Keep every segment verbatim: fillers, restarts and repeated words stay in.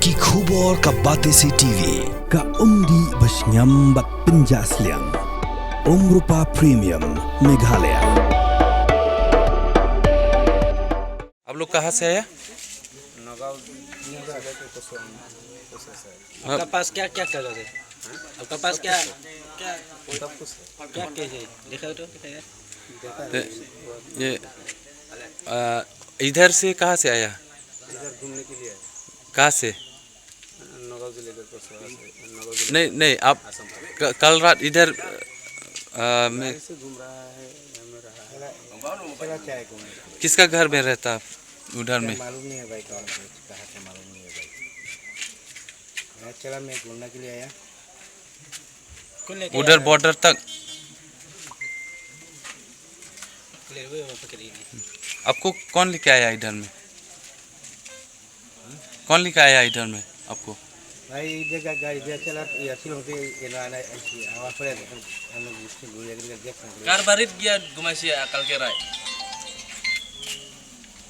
Ki khubor ka Batesi T V, ka umdih ba shngiam bad pynjah sliang. Umrupa Premium, Meghalaya. आप लोग कहाँ से आया? नगांव जिले के कुसुम, कुसुम से। आपका पास क्या क्या कागज है? आपका पास क्या क्या सब कुछ है। क्या क्या है? दिखाओ तो, दिखाओ। तो ये, आ, इधर से कहाँ से आया? इधर घूमने के लिए आया। कहाँ से? नगांव जिले के कुसुम से, नगांव जिले। नहीं, नहीं, आप क-, कल रात इधर, आ, में गाड़ी से घूम रहा है या में रहा है? किसका घर में रहता आप उधर में? मालूम नहीं है भाई, कौन कहाँ से, मालूम नहीं है भाई। मैं चला, मैं घूमने के लिए आया। उधर बॉर्डर तक। आपको कौन लेके आया इधर में? कौन लेके आया इधर में आपको? भाई, इधर का गाड़ी, इधर चला, ये शिलोंग से, ये ना, ना, ऐसी हवा पड़े, हम, हम लोग इससे घूम, घूम, घूम, देख सकते हैं। कार बारिश गया, घुमाइशी अकल के राय।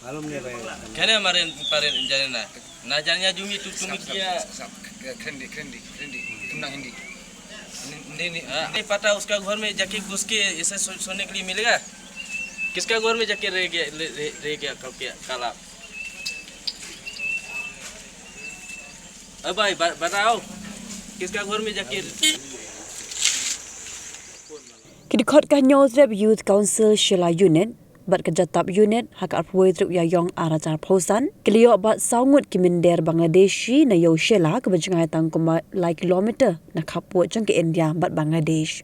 मालूम नहीं भाई। कहने हमारे पारे जाने ना। ना जाने या जुमी तू, तुम किया। Sap, sap, sap. Keren di, keren di, keren di. Tumnang Hindi. Hindi, hindi. हाँ, नहीं पता उसका घर में जाके घुस के ऐसे सो-, सोने के लिए मिलेगा। किसका घर में जाके रह गया, ले-, रह, रह गया कल के, कल आप? अ भाई, ब-, बताओ, किसका घर में जाके? Ki dkhot ka Hynñiewtrep Youth Council Shella Unit bad ka Jatap Unit ha ka arphew wei tarik u Ïaïong ar hajar arphew san ki la ïoh bat saw ngut ki mynder Bangladeshi na Ïew Shella kaba jngai tang kumba lai kilometer na khappud jong ka India bad Bangladesh.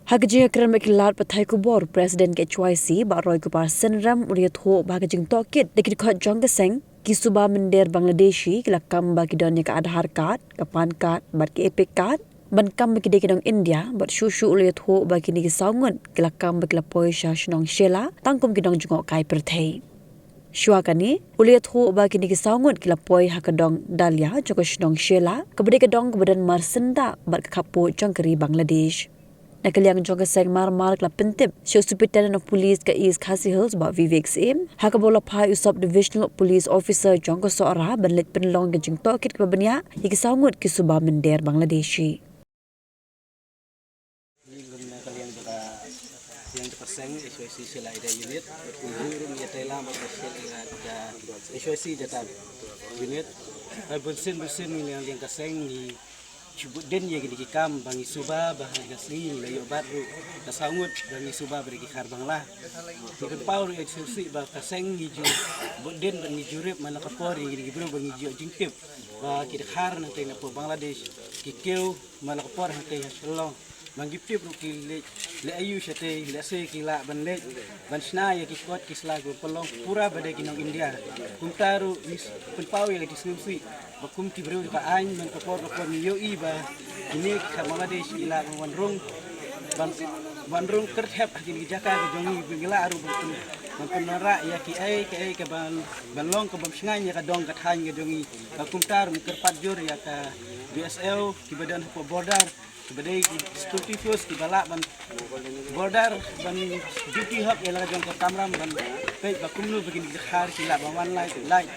Ha ka jingïakren bad ki lad pathai khubor, President ka H Y C Bah Roy Kupar Synrem u la ïathuh ba ha ka jingtohkit da ki dkhot jong ka seng, ki suba mynder Bangladeshi ki la kam ba ki don ïa ka Aadhaar card, ka PAN card bad ka EPIC card ban kam ba ki dei ki nong India, bad shuh shuh u la ïathuh ba kine ki saw ngut ki la kam ba ki la poi sha shnong Shella tang kum ki nongjngohkai pyrthei. Shuwa kane u la ïathuh ba kine ki saw ngut ki la poi ha ka dong Dalia jong ka shnong Shella, kaba dei ka dong kaba don marsyndah bad ka khappud jong ka ri Bangladesh. Na ka liang jong ka seng mar mar ka la pyntip sha u Superintendent of Police ka East Khasi Hills Bah Vivek Syiem, ha kaba u la phah ïa u Sub Divisional Police Officer jong ka Sohra ban leit pynlong ka jingtohkit kaba bniah ïa ki saw ngut ki suba mynder Bangladeshi. Na ka liang jong ka, liang jong ka seng H Y C Shella Area Unit, kumjuh ruh ngi ïatreilang bad ka Shella, ka H Y C Jatap Unit. Ai, bunsien bunsien ngi liang liang ka seng ngi shu bud dien ïa kine ki kam ba ngi suba ba ha ka sngi ngi la ïoh bat ruh ka saw ngut ba ngi suba ba dei ki khar Bangla. Ngi pynpaw ruh ïa ka sngewsih ba ka seng ngi ju bud dien bad ngi jurip man la ka por ïa kine ki briew ba ngi ju ïoh jingtip ba ki dkhar nangtei na pdeng Bangladesh ki kiew man la ka por hangtei ha Shillong. Ba ngi tip ruh ki leit leh aïu shatei, lehse ki lah ban leit ban shna ïa ki kot ki sla kiba pynlong pura ba dei ki nong India. Kumta ruh ngi pynpaw ïa ka jingsngewsih ba kum ki briew ka aiñ man ka por ka por ngi ïohi ba kine ki khar Bangladesh ki lah ban wan rung, ban wan rung kyrthep ha kine ki jaka ka jong ngi ba ngi lah ruh ban pyn, ban pynwanrah ïa kiei kiei ka ban, ban long ka bym shngaiñ ïa ka dong ka thaiñ ka jong ngi. Ba kumta ruh ngi kyrpad jur ïa ka B S F kiba don hapoh border, kiba dei ki security force kiba lah ban border ban duty hok ïa la ka jong ka kamram ban peit ba kumno ba kine ki dkhar ki lah ban wan lait lait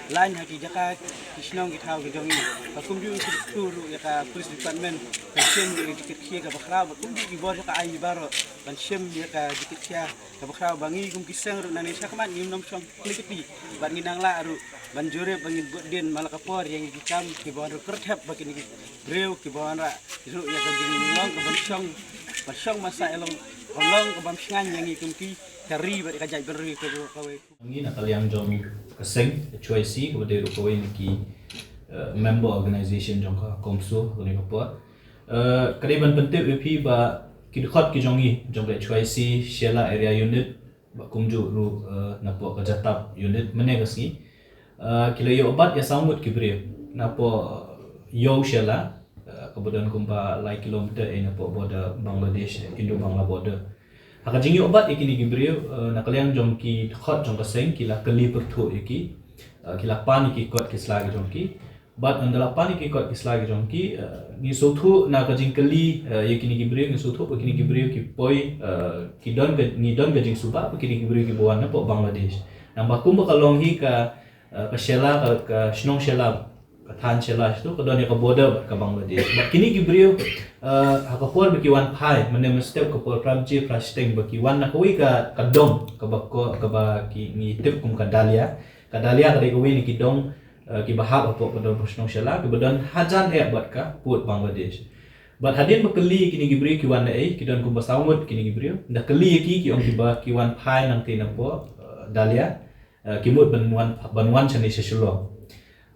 lain ha ki jaka ki shnong ki thaw ki jong ngi. Ba kumjuh ngi kyntu ruh ïa ka police department ban shim ïa ka jingkit khia kaba khraw, ba kumjuh ki bor jong ka aiñ baroh ban shim ïa ka jingkit khia kaba khraw ba ngi kum ki seng ruh nangne shakhmat ngim nym shong kli kti bad ngi nang lah ruh ban jurip ba ngin bud dien man la ka por ïa ngi ki kam kiba wan rung kyrthep ba kine ki briew kiba wanrah ruh ïa ka jinglong ka ban shong, ban shong masa ïa long, ban long ka bym shngaiñ ïa ngi kum ki ka ri bad ka jaitbynriew ka ruh kawei. Ngi na ka liang jong ka seng H Y C kaba dei ruh kawei na ki, eh, member organization jong ka COMSO kane ka por. Eh, ka dei ban pyntip ïa phi ba ki dkhot ki jong ngi jong ka H Y C Shella Area Unit, ba kumjuh ruh, eh, napoh ka Jatap Unit mynne ka sngi, eh, ki la ïoh bat ïa saw ngut ki briew napoh, eh, Ïew Shella, eh, kaba don kumba lai kilometer, eh, napoh border Bangladesh, Indo-Bangla border. Ha ka jingïoh bat ïa kine ki briew, eh, na ka liang jong ki dkhot jong ka seng ki la kylli pyrthuh ïa ki, eh, ki la pan ïa ki kot ki sla ki jong ki. Bad ynda la pan ïa ki kot ki sla ki jong ki, eh, ngi sngewthuh na ka jingkylli, eh, ïa kine ki briew, ngi sngewthuh ba kine ki briew ki poi, eh, ki don ka, ngi don ka jingsuba ba kine ki briew kiba wan napoh Bangladesh. Nangba kumba ka long hi ka, eh, ka Shella, ka, ka shnong Shella, ka Than Shella tu ka don ïa ka border bad ka Bangladesh. Bad kine ki briew, eh, ha ka por ba ki wan phai, mynne mynstep ka por phra baje phra shiteng ba ki wan na kawei ka, ka dong, kaba ko, kaba ki ngi tip kum ka Dalia. Ka Dalia ka dei kawei na ki dong, eh, kiba hap hapoh ka dong shnong Shella, kiba don hajan eh bad ka pud Bangladesh. Bad hadien ba kylli kine ki briew ki wan na ei, ki don kumba saw ngut kine ki briew. Da kylli ïa ki, ki ong kiba ki wan phai nangta napoh, eh, Dalia. Eh, ki mut ban wan, ban wan shane sha Shillong.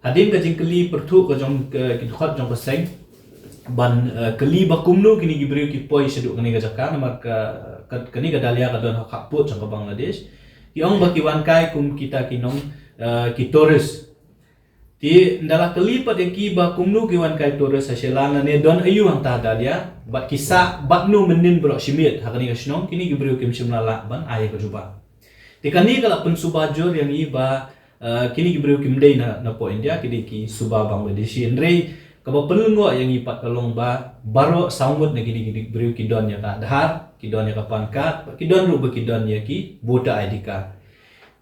Hadien ka jingkylli pyrthuh ka jong ka, ki dkhot jong ka seng ban, eh, kylli ba kumno kine ki briew ki poi shaduh kane ka jaka, namar ka, ka, kane ka Dalia ka don ha khappud jong ka Bangladesh. Ki ong ba ki wan kai kum kita ki nong, eh, ki tourist. Te ynda la kylli pat ïa ki ba kumno ki wan kai tourist ha Shella, ne don aïu hangta Dalia, bad ki sah bad no mynnin baroh shi miet ha kane ka shnong, kine ki briew kim shym la lah ban ai ka jubab. Te kane ka la pynsuba jur ïa ngi ba, eh, kine ki briew kim dei na, napoh India, ki dei ki suba Bangladeshi. Hynrei kaba pynlyngngoh ïa ngi pat ka long ba baroh saw ngut na kine ki briew ki don ïa ka Aadhaar, ki don ïa ka PAN card, ki don ruh ba ki don ïa ki voter I D card.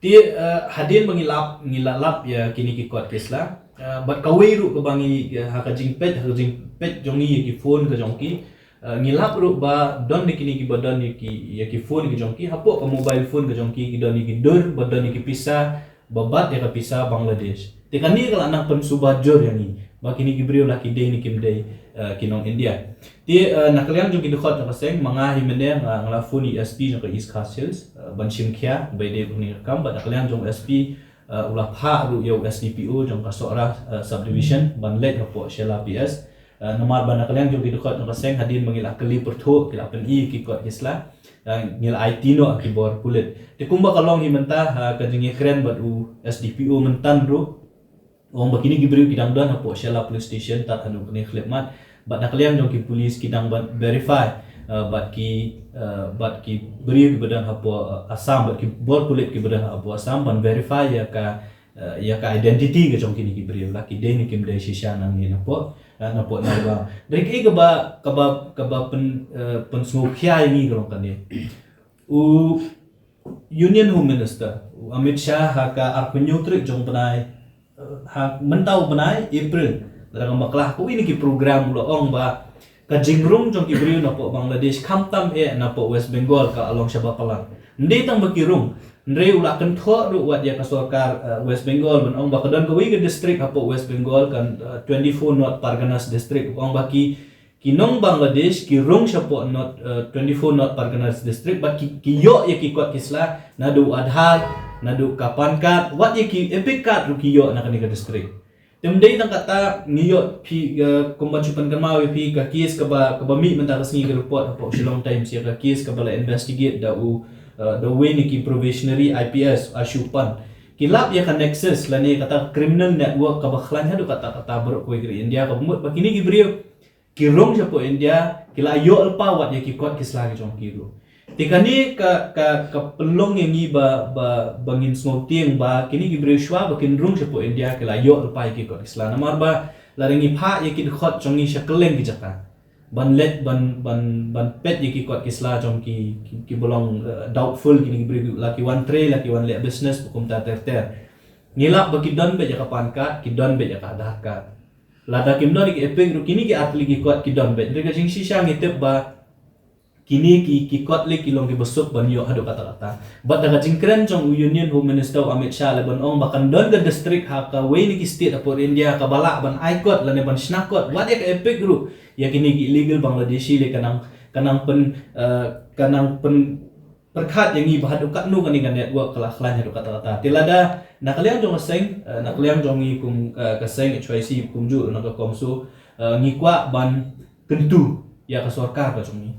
Te, eh, hadien ba ngi lap, ngi la lap ïa kine ki kot ki sla. Eh, bad kawei ruh kaba ngi, eh, ha ka jingpeit, ha ka jingpeit jong ngi ïa ki phone ka jong ki. Eh, ngi lap ruh ba don ne kine kiba don ïa ki, ïa ki phone ki jong ki. Hapoh ka mobile phone ka jong ki, ki don ïa ki dur, ba don ïa ki pisa, ba bat ïa ka pisa Bangladesh. Te kane ka la nang pynsuba jur ïa ngi ba kine ki briew la ki dei ne kim dei, eh, ki nong India. Te, eh, na ka liang jong ki dkhot jong ka seng, ma nga hi mynne nga, nga la phone ïa u S P jong ka East Khasi Hills, eh, ban shim khia ba ïadei bad kane ka kam, bad na ka liang jong u S P, eh, u la phah ruh ïa u S D P O jong ka Sohra, eh, subdivision ban leit hapoh Shella P S. Eh, namar ba na ka liang jong ki dkhot jong ka seng, hadien ba ngi la kylli pyrthuh, ki la pyni ki kot ki sla, eh, ngi la aiti noh ha ki bor pulit. Te kumba ka long hi mynta, ha ka jingïakren bad u S D P O mynta ruh, ong ba kine ki briew ki dang don hapoh Shella Police Station tad haduh kane khyllipmat. Bad na ka liang jong ki police ki dang ban verify, eh, bad ki, eh, bad ki briew kiba don hapoh, eh, Assam, bad ki bor pulit kiba don hapoh Assam ban verify ïa ka, eh, ïa ka identity ka jong kine ki briew, la ki dei ne kim dei shisha nangne napoh, eh, napoh Nagaon. Hynrei kaba, kaba, kaba pyn, eh, pynsngewkhia ïa ngi ka long kane. U Union Home Minister, u Amit Shah, ha ka arphew hynñiew tarik jong u bnai, eh, ha mynta u bnai April, lada ngam bakla, ha kawei na ki program u la ong ba ka jingrung jong ki briew napoh Bangladesh, khamtam eh napoh West Bengal, ka la long shaba palat. Ym dei tang ba ki rung, hynrei u la kynthoh ruh wat ïa ka sorkar, eh, West Bengal, ban ong ba ka don kawei ka district hapoh West Bengal, ka, eh, twenty-four North Parganas District, u ong ba ki, ki nong Bangladesh ki rung shapoh North, eh, twenty-four North Parganas District, bad ki, ki ïoh ïa ki kot ki sla, naduh Aadhaar, naduh ka PAN card, wat ïa ki EPIC card ruh ki ïoh na kane ka district. Te ym dei tang kata, ngi ïoh phi, eh, kumba shu pynkynmaw ïa phi ka case kaba, kaba mih mynta ka sngi ka report hapoh Shillong Times, ïa ka case kaba la investigate da u, eh, da uwei na ki probationary I P S, Ashu Pant. Ki lap ïa ka nexus lane kata criminal network kaba khlaiñ haduh katta katta baroh kawei ka ri India, kaba mut ba kine ki briew ki rung shapoh India, ki la ïoh lypa wat ïa ki kot ki sla ki jong ki ruh. Te kane ka, ka, ka pynlong ïa ngi ba, ba, ba ngin sngewtieng ba kine ki briew shuwa ba kin rung shapoh India ki la ïoh lypa ïa ki kot ki sla. Namar ba lada ngi phah ïa ki dkhot jong ngi sha kylleng ki jaka, ban leit, ban, ban, ban peit ïa ki kot ki sla jong ki, ki, kiba long, eh, doubtful, kine ki briew la ki wan trei, la ki wan leh business, ba kumta ter ter. Ngi lap ba ki don beit ïa ka PAN card, ki don beit ïa ka Aadhaar card. Lada kim don ïa ki EPIC ruh, kine ki artylli ki kot ki don beit. Hynrei ka jingshisha ngi tip ba kine ki, ki kot lei ki long kiba suk ban ïoh haduh katta katta. Bad da ka jingkren jong u Union Home Minister u Amit Shah lei ban ong ba kan don ka district ha kawei na ki state hapoh India kaba lah ban ai kot lane ban shna kot, wat ïa ka EPIC ruh, ïa kine ki illegal Bangladeshi lei ka nang, ka nang pyn, eh, ka nang pyn pyrkhat ïa ngi ba haduh katno kane ka network ka la khlaiñ haduh katta katta. Te lada na ka liang jong ka seng, eh, na ka liang jong ngi kum, eh, ka seng H Y C kumjuh na ka CoMSO, eh, ngi kwah ban kyntu ïa ka sorkar ka jong ngi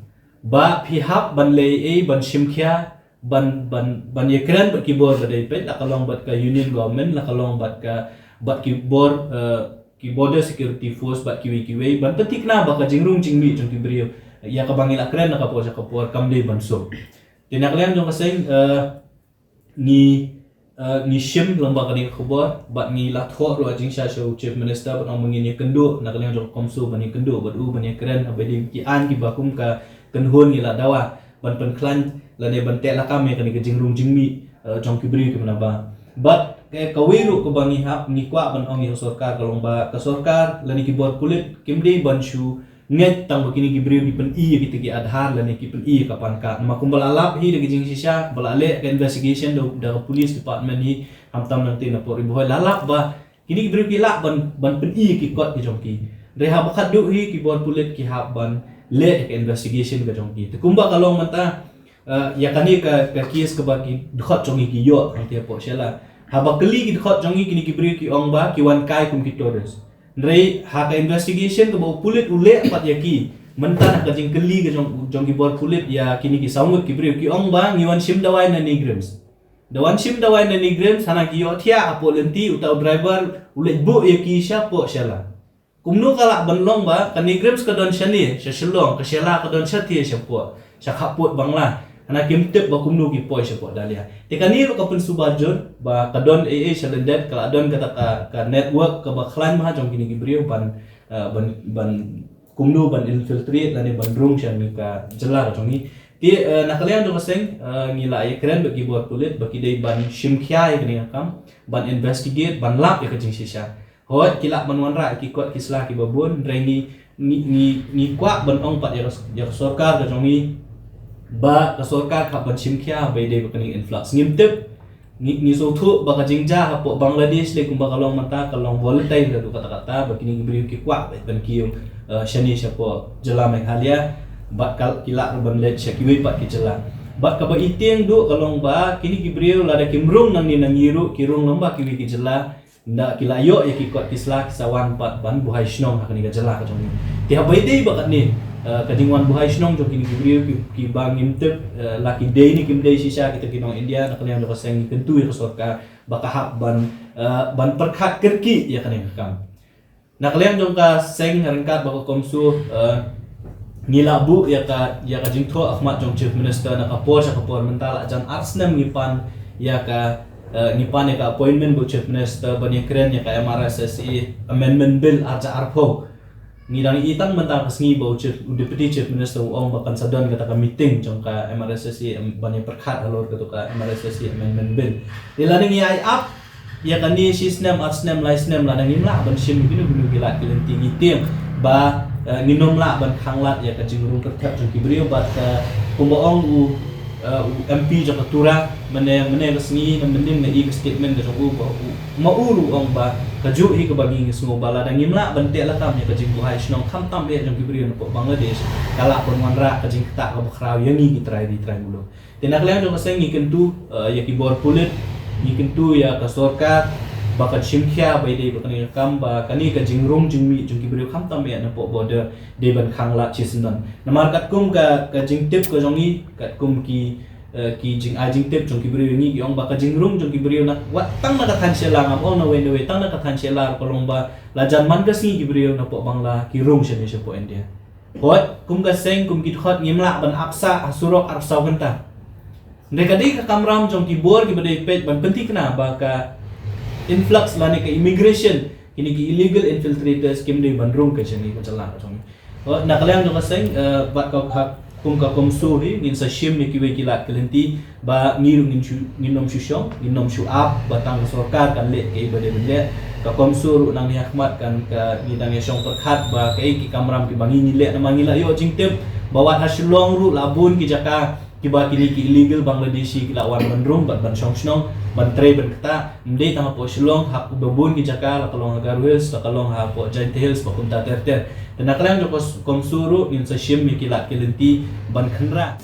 ba phi hap ban leh ei, ban shim khia, ban, ban, ban ïakren bad ki bor ba dei peit, la ka long bad ka Union Government, la ka long bad ka, bad ki bor, eh, ki Border Security Force, bad kiwei kiwei, ban pynthikna ba ka jingrung jingmih jong ki briew ïa kaba ngi la kren na ka por sha ka por kam dei ban suk. Te na ka liang jong ka seng, eh, ngi, eh, ngi shim lyngba kane ka khubor, bad ngi la thoh ruh ka jingshai sha u Chief Minister, bad ong ba ngin ïakynduh na ka liang jong ka CoMSO, ban ïakynduh bad u, ban ïakren ha ba dei ki aiñ kiba kum ka kynhun ngi la dawa ban pynkhlaiñ lane ban teh lakam ïa kane ka jingrung jingmih, eh, jong ki briew kiba na bam. Bad Kawei ruh kaba ngi hap, ngi kwah ban ong ïa ka sorkar ka long ba ka sorkar lane ki bor pulit kim dei ban shu ngeit tang ba kine ki briew ki pyni ïa kita ki Aadhaar lane ki pyni ïa ka PAN card. Namar kumba la lap hi da ki jingshisha ba la leh ka investigation da, da ka police department hi, khamtam nangta na pdeng Ri Bhoi la lap ba kine ki briew ki lah ban, ban pyni ïa ki kot ki jong ki. Hynrei haba khatduh hi ki bor pulit ki hap ban leh ka investigation ka jong ki. Te kumba ka long mynta, eh, ïa kane ka, ka case kaba ki dkhot jong ngi ki ïoh hangta hapoh Shella. Haba kylli ki dkhot jong ngi, kine ki briew ki ong ba ki wan kai kum ki tourist. Hynrei ha ka investigation kaba u pulit u leh pat ïa ki, mynta ha ka jingkylli ka jong, jong ki bor pulit ïa kine ki saw ngut ki briew, ki ong ba ngi wan shim dawai na NEIGRIHMS. Da wan shim dawai na NEIGRIHMS, hana ki ïohthiah hapoh lynti, uta u driver u leit buh ïa ki shapoh Shella. Kumno ka lah ban long ba ka NEIGRIHMS ka don shane sha Shillong, ka Shella ka don shatai shapoh, sha khappud Bangla. Hana kim tip ba kumno ki poi shapoh Dahlia. Te kane ruh ka pynsuba jur ba ka don ei ei sha lyndet, ka la don kata ka, ka network kaba khlaiñ bha jong kine ki briew ban, eh, ban, ban kumno ban infiltrate lane ban rung sha kane ka jylla ka jong ngi. Te, eh, na ka liang jong ka seng, eh, ngi la ïakren bad ki bor pulit ba ki dei ban shim khia ïa kane ka kam, ban investigate, ban lap ïa ka jingshisha. Hooid, ki lah ban wanrah ïa ki kot ki sla kiba bun, hynrei ngi, ngi, ngi, ngi kwah ban ong pat ïa ka, ïa ka sorkar ka jong ngi ba ka sorkar ka hap ban shim khia ba ïadei bad kane ka influx. Ngim tip, ngi, ngi sngewthuh ba ka jingjia hapoh Bangladesh lei kumba ka long mynta ka long volatile haduh katta katta, ba kine ki briew ki kwah ban kiew, eh, shane shapoh jylla Meghalaya, bad ka, ki lah ruh ban leit sha kiwei pat ki jylla. Bad kaba ïa tieng duh ka long ba kine ki briew lada kim rung nangne nangne ruh, ki rung lyngba kiwei ki jylla, ynda ki la ïoh ïa ki kot ki sla ki sa wan pat ban buhai shnong ha kane ka jylla ka jong ngi. Te haba ïadei bad katne, eh, ka jingwan buhai shnong jong kine ki briew ki, kiba ngim tip, eh, la ki dei ne kim dei shisha kita ki nong India, na ka liang jong ka seng ngi kyntu ïa ka sorkar ba ka hap ban, eh, ban pyrkhat kyrkieh ïa kane ka kam. Na ka liang jong ka seng ryngkat bad ka CoMSO, eh, ngi la buh ïa ka, ïa ka jingthoh ha khmat jong Chief Minister na ka por sha ka por, mynta la jan ar snem ngi pan ïa ka, eh, ngi pan ïa ka appointment bad u Chief Minister ban ïakren ïa ka M R S S A Amendment Bill ar hajar arphew. Ngi dang ïohi tang mynta ka sngi ba u Chief, u Deputy Chief Minister u ong ba kan sa don kata ka meeting jong ka M R S S A, em, ban ïapyrkhat halor kata ka M R S S A Amendment Bill. Te lada ngi ai ap ïa kane shi snem, ar snem, lai snem, lada ngim lah ban shim kino kino ki lad ki lynti, ngi tieng ba, eh, ngin ym lah ban khanglad ïa ka jingrung kyrthep jong ki briew. Bad ka, kumba ong u, eh, u M P jong ka Tura mynne, mynne ka sngi, na mynnin nga ïohi ka statement ka jong u ba u, ma u ruh u ong ba kajuh hi kaba ngi, ngi sngew ba lada ngim lah ban teh lakam ïa ka jingbuhai shnong khamtam eh jong ki briew napoh Bangladesh, ka lah ban wanrah ka jingktah kaba khraw ïa ngi ki trai ri trai muluk. Te na ka liang jong ka seng ngi kyntu, eh, ïa ki bor pulit, ngi kyntu ïa ka sorkar ba kan shim khia ba ïadei bad kane ka kam, ba kane ka jingrung jingmih jong ki briew khamtam eh napoh border dei ban khanglad shisyndon. Namar katkum ka, ka jingtip ka jong ngi, katkum ki, eh, ki jingai jingtip jong ki briew ïa ngi, ki ong ba ka jingrung jong ki briew na, wat tang na ka thaiñ Shella, ngam ong na wei na wei, tang na ka thaiñ Shella ruh ka long ba la jan man ka sngi ki briew napoh Bangla ki rung shane shapoh India. Hooid, kum ka seng, kum ki dkhot ngim lah ban ap sah ha surok arphew saw kynta. Hynrei ka dei ka kamram jong ki bor kiba dei peit ban pynthikna ba ka influx lane ka immigration, kine ki illegal infiltrators kim dei ban rung ka jong ngi, ka jylla ka jong ngi. Hooid, na ka liang jong ka seng, eh, bad ka, ka, kum ka CoMSO hi, ngin sa shim ïa kiwei ki lad ki lynti, ba ngi ruh ngin shu, ngin ym shu shong, ngin ym shu ap ba tang ka sorkar kan leh kaei ba dei ban leh. Ka CoMSO ruh nangne ha khmat kan, ka, ngi dang ïa shong pyrkhat ba kaei ki kamram kiba ngi, ngi leh, namar ngi la ïoh jingtip ba wat ha Shillong ruh la bun ki jaka kiba kine ki illegal Bangladeshi ki la wan ban rung bad ban shong shnong, ban trei ban ktah. Ym dei tang hapoh Shillong, ha kiba bun ki jaka, la ka long ha Garo Hills, la ka long hapoh Jaintia Hills, bad kumta ter ter. Te na ka liang jong ka CoMSO ruh ngin sa shim ïa ki lad ki lynti ban kynrad.